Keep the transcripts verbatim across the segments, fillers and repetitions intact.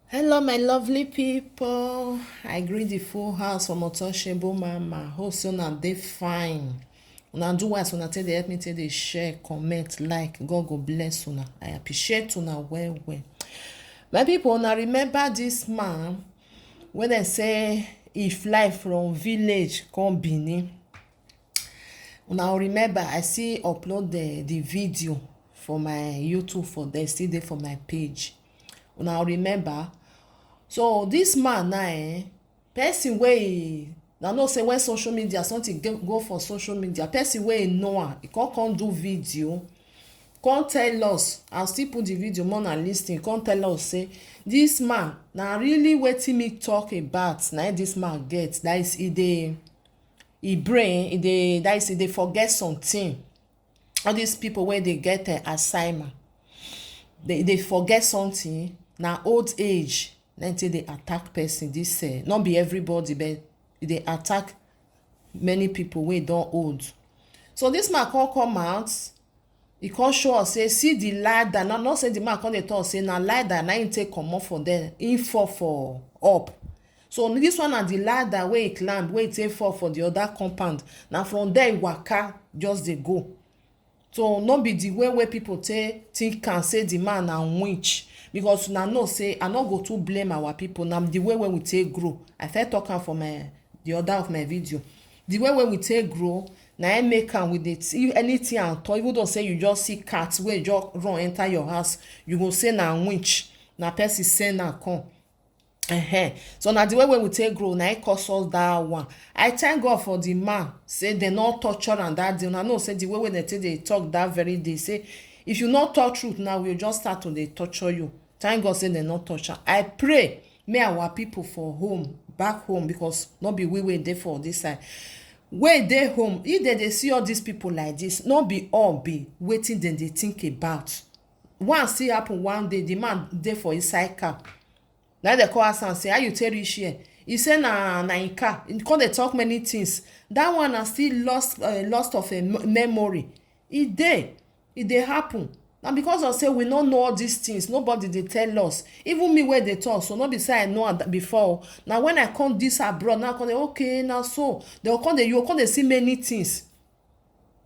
Hello, my lovely people. I greet the full house from Otoshebo Mama. Hope so una dey fine. Una do well, so una take dey help me take dey share, comment, like. God go bless una. I appreciate una well well. My people, una remember this man when I say he fly from village come Benin. Una remember, I still upload the, the video for my YouTube for there, still there for my page. Una remember. So this man now, eh, person wey, I know say when social media, something go, go for social media, person wey know am, he come come do video, come tell us, I still put the video more na listen, come tell us say this man na really wetin me talk about, na him this man get, that is, he dey, he brain, he dey, that is, he dey forget something. All these people wey dey get uh, Alzheimer, they, they forget something. Na old age na im take dey attack person. This uh, not be everybody, but e dey attack many people wey don old. So this man come come out, he come show us say, see the ladder. Now, not say the man come dey talk say na ladder na him take comot for there, him fall for up. So this one na the ladder wey he climb, wey he take fall for the other compound. Na from there he waka just dey go. So no be the way wey people take think am say the man na witch, because una know say I no go too blame our people. Na the way wey we take grow. I first talk am for my, the other of my video. The way wey we take grow, na im make am we dey see anything at all. Even though say you just see cat wey just run enter your house, you go say na witch, na person send am come. Ehen. So na the way wey we take grow, na it cause us that one. I thank God for the man say they no torture am that day. Una know say the way wey they take dey talk that very day, say if you no talk truth now, we just start to dey torture you. Thank God say they no torture am. I pray may our people for home, back home, because no be we wey dey for this side. Wey dey home, if they dey see all these people like this, no be all be wetin dem dey think about. One still happen one day, the man dey for inside car. Na they call ask am say, how you take reach here? He say na, na him car. He come dey talk many things. That one na still lost, uh, lost of a m- memory. E dey, e dey happen. Na because of say we no know all these things, nobody dey tell us. Even me wey dey talk, so no be say I know am before. Na when I come this abroad, now I come dey, okay, na so. They go come dey, you go come dey see many things.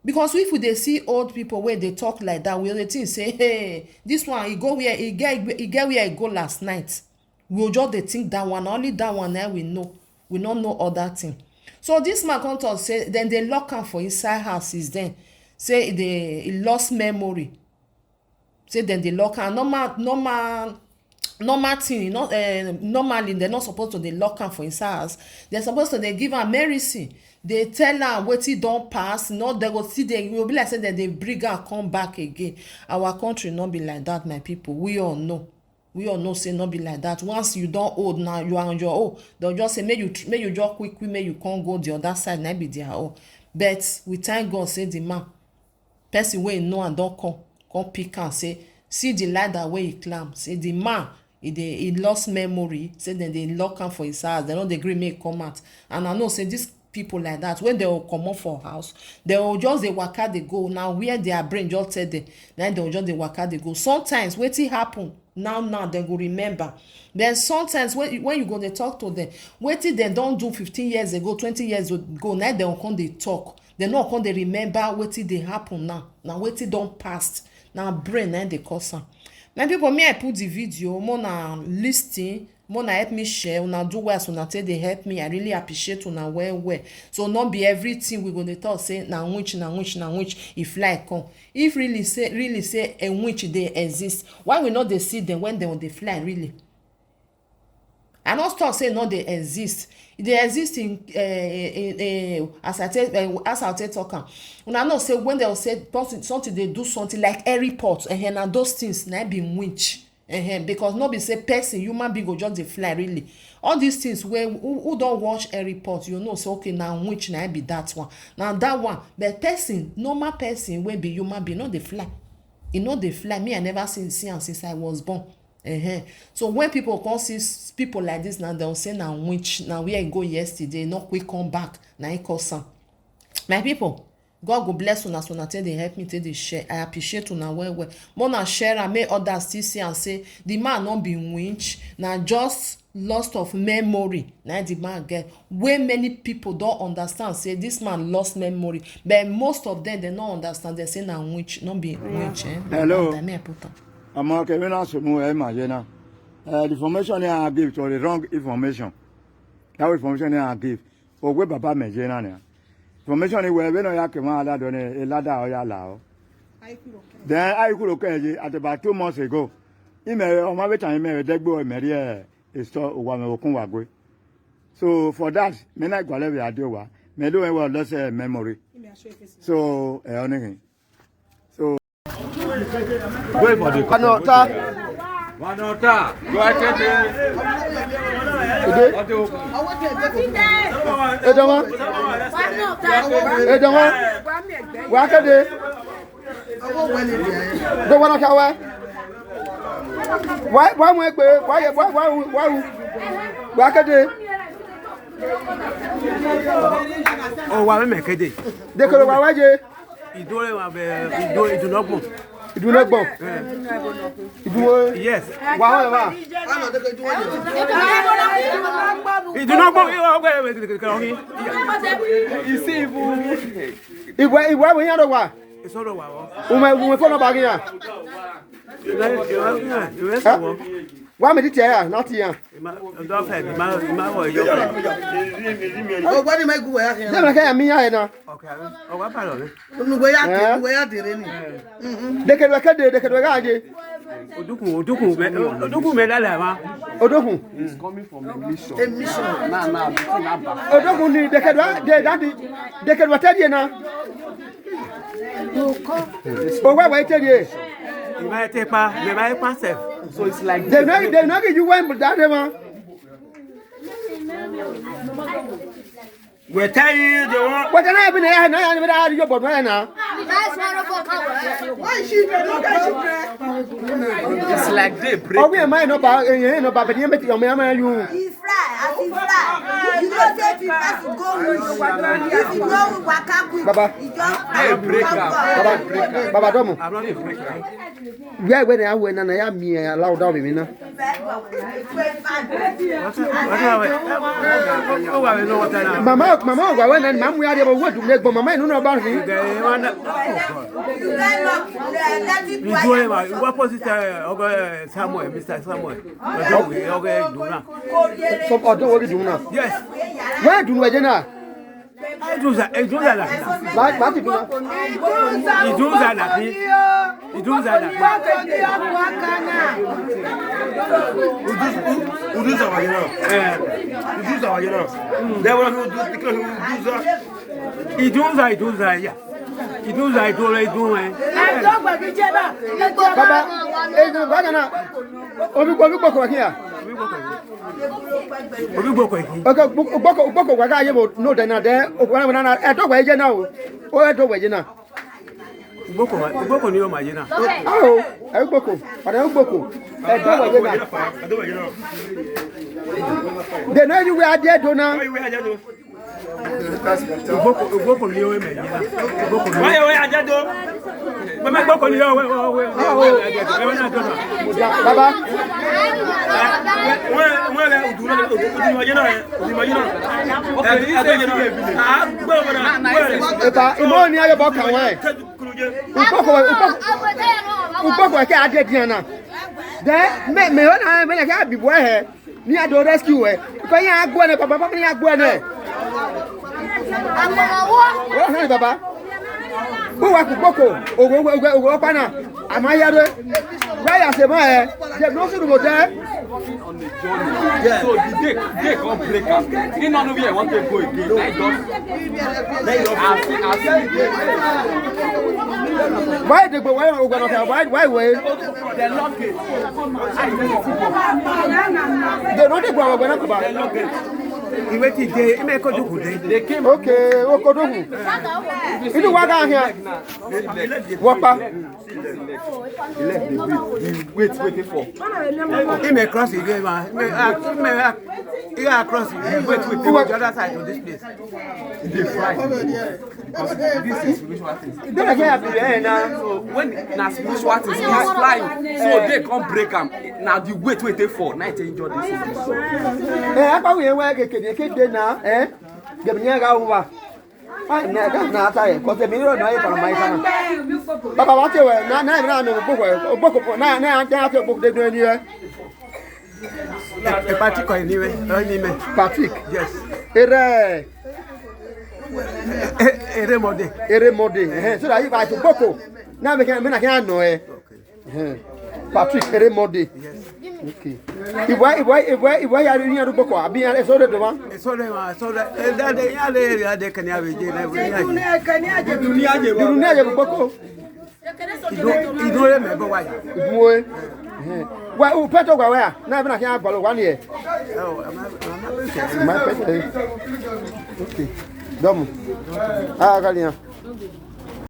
Because if we dey see old people wey dey talk like that, we dey think say, hey, this one, e go where, e get, e get where e go last night. We go just dey think that one, only that one na we know. We no know other thing. So this man come talk say dem dey lock am for inside house since then. Say e dey, e lost memory. Say dem dey lock am. Normal, normal, normal thing, you know, uh, normally they're not supposed to dey lock am for inside house. They're supposed to dey give am medicine. They tell am wetin don pass. No, they go see, they will be like say dem dey bring am come back again. Our country no be like that, my people. We all know. We all know say no be like that. Once you don old now, you are on your own. They'll just say, make you tr- make you just quick, quick, make you can't go the other side. Na be their own. But we thank God say the man, person wey know am don come, come pick am say, see the ladder wey he climb. Say the man, he dey, he lost memory. Say dem dey lock am for his house. They no dey gree make e come out. And I know say these people like that, when they will comot for house, they will just dey waka dey go. Now where their brain just tell them, then they will just dey waka dey go. Sometimes wetin happen now, now they go remember. Then sometimes when, when you go dey talk to them, wetin dem don do fifteen years ago, twenty years ago, now they will come dey talk. They no come dey remember wetin dey happen now. Na wetin don past. Na brain na dey cause am. My people, me I put the video, more na listen, more na help me share. Una do well, so una take dey help me. I really appreciate una well well. So no be everything we go dey talk say na witch, na witch, na witch. If like come, if really say, really say a witch dey exist, why we no dey see them when they dey fly really? I no talk say no dey exist. E dey exist in, uh, in, in as I take, uh, as I take talk am. Una know say when they say something, something dey do something like airport, and na those things na be witch. Uh-huh, because no be say person, human being go just dey fly really. All these things wey who, who don watch airport, you know say okay, na witch na be that one. Na that one, but person, normal person wey be human being, no dey fly. E no dey fly. Me, I never see, see am since I was born. Uh-huh. So when people come see s- people like this now, they'll say na witch, na where e go yesterday, no quick come back, na e cause am. My people, God go bless una as una take dey help me take dey share. I appreciate una well well. Make una share am make others still see am say the man no be winch, na just loss of memory na the man get, wey many people don understand say this man lost memory, but most of them dem no understand, dem say na winch, no be winch. Eh? Na Hello. That time I put am. Omo, okay, we na sumu e ma je na. Uh, the information I give to the wrong information. That information I give. Ogwe baba me je na ne. Information ni we we no ya ke ma ala do ne e lada o ya la o. Then I kuro ke je at about two months ago. Ime o ma we tan ime de gbo me ri e e so o wa me okun wa gwe. So for that, me na gwale we ade wa. Me do we wa lost eh, memory. So e only. So Wait for the Wanota. Wanota. Go ahead. Edama. Edama. Wakade. Go wana kawa. Why why mo egbe? Why why why why? Wakade. Oh, wa me kede. Dekoro wa waje. Ìdúró wa bẹ ìdúró ìdùnnọ́gbọ̀n. Ìdùnnọ́gbọ̀n. Ìdúró. Yes. Wà á wà. Ìdùnnọ́gbọ̀n yóò wọ́n gbẹ̀rẹ̀ wẹ̀ kìkìkì ọ̀hún. Ìsí ìbú. Ìwé ìwé ìwé yẹn ló wà. Ìsọ̀rọ̀ wà wọ́. Ìwé ìwé fọ́nà bá yẹn. Ìwé ìwé ìwé sọ̀wọ́. Wà á mi ti tiẹ̀ yà náà ti yàn. Ọjọ́ fẹ́ mi máa mi máa wọ̀ ẹ̀yọ́ fẹ́. Ọgbọ́n ni mẹ́gùn wẹ̀ yá kìí. Dẹ́gbẹ̀rẹ́ kẹ́yà mí yàn yẹn náà. Ọ̀kẹ́ ọ̀wá bàlọ̀ mi. Nùgbẹ́ yá kìí, nùgbẹ́ yá dèrè ni. Dekedwe kede dekedwe gaje. Odukun odukun mẹ odukun mẹ lálẹ́ àmà. Odokun. A mission. Odokun ni dekedwe de dadi dekedwe tedi na. Owa wa tedi. Ìmọ̀ ẹ̀ tẹ́ pa ìmọ̀ ẹ̀ pa sẹ̀. They no they no give you one that day man. Wẹ̀tẹ́ yìí jẹ wọ́n. Wata na bi na ya na ya na da yo bodo na. It's like day break. Owe mai no ba eh no ba be ni me ti o me ma yu. He fry, as he fry. You know say if you pass, you go wish. If you go waka quick, Baba. You just Day break am. Baba baba domo. I'm not a breaker. Where where na where na na ya mi allow down me na. Mama mama wa wa na mamu ya de bo wedu me gbo mama inu na ba ni. Ìjọ ẹ̀ wá wá pọ́sítà ọgọ́ Samuel Mr Samuel ọjọ́ ìwé ọgọ́ ìdùnnà. So odo wo bi dun na. Yes. Where dun we je na. Ìdúnzà ìdúnzà là. Ba ba ti dun na. Ìdúnzà là bí. Ìdúnzà là bí. Uduza wa yẹn náà. Uduza wa yẹn náà. Dẹ́wọ́n fi udu tikẹ́ fi uduza. Ìdúnzà ìdúnzà yà. Ìdúnzà ìdúnzà ìdúnzà. Baba e dun ba na. Obi obi gboko wa kiya. Obi gboko yìí. Okay, gboko gboko wa ga ye bo no de na de. O wa na e do we je na o. O e do we je na. Gboko wa gboko ni yóò máa yé náà. Awo, e gboko. Pada e gboko. E do we je na. De na you we ade do na. Gboko gboko ni yóò máa yé náà. Gboko ni. Wáyé wáyé ajá tó. Mama gboko ni yóò wẹ̀ wẹ̀ wẹ̀ wẹ̀ wẹ̀ náà tó náà. Baba, Wọ́n wọ́n rẹ̀ òdùnú òdùnú ọjọ́ náà rẹ̀ òdùnú ọjọ́ náà. Ẹ ẹ tó yẹ náà. À á gbọ́ wọn náà. eta imo ni ayo bo kan we. Ukpoko ukpoko ukpoko ke ade diana. De me me o na me na ke abibo he. Ni ado rescue we. Ko ya agbo ne baba baba ni agbo ne. Wo he baba. Wo wa ku kpoko. Ogo ogo ogo ogo pa na. Ama ya re. Wa ya se ma e. Je no su mo de. So the day day come break am. He no know where I want to go again. Like just like just as as he dey. Why dey go why o gba na why why we. Dem lock gate. Dey no dey go wa gba na ba. Dem lock gate. Ìwé ti dé ime kojú kù dé. They came. Okay, o ko dogun. Inu wa ga here. Wo pa. The leg dey breathe. The weight wey dey for. Ime cross ìwé ma. Ime ah ime ah. Ime cross ìwé weight wey dey for the other side of this place. E dey fly. This is spiritual things. Then I get happy there now. So when na spiritual things, he's flying. So they come break am. Now the weight wey take fall, na take injure this thing. Eh, apa we we ke ke ke de na, eh? Ge mi ga uwa. Ah, na ga na ata e. Ko se mi ro na e para mai kana. Baba wa te we na na na no gboko e. Gboko na na ata ata gboko de do ni e. E Patrick ko ni we. O ni me. Patrick. Yes. Ere. Ere mode. Ere mode. Eh, so that you buy to gboko. Na me can me na can no e. Eh. Patrick Ere mode. Yes. Okay. Iwe iwe iwe iwe ya ni ya gboko abi ya so de do ma. So de ma so de e da de ya de ya de kan ya we je na we ya. Dunia je gboko. Ido ido le me bo wa. Ibuwe. Wa u peto gwa wa. Na bi na kian gbalo wa ni e. Oh, ama ama. My pet. Okay. Domu. Ah, galian.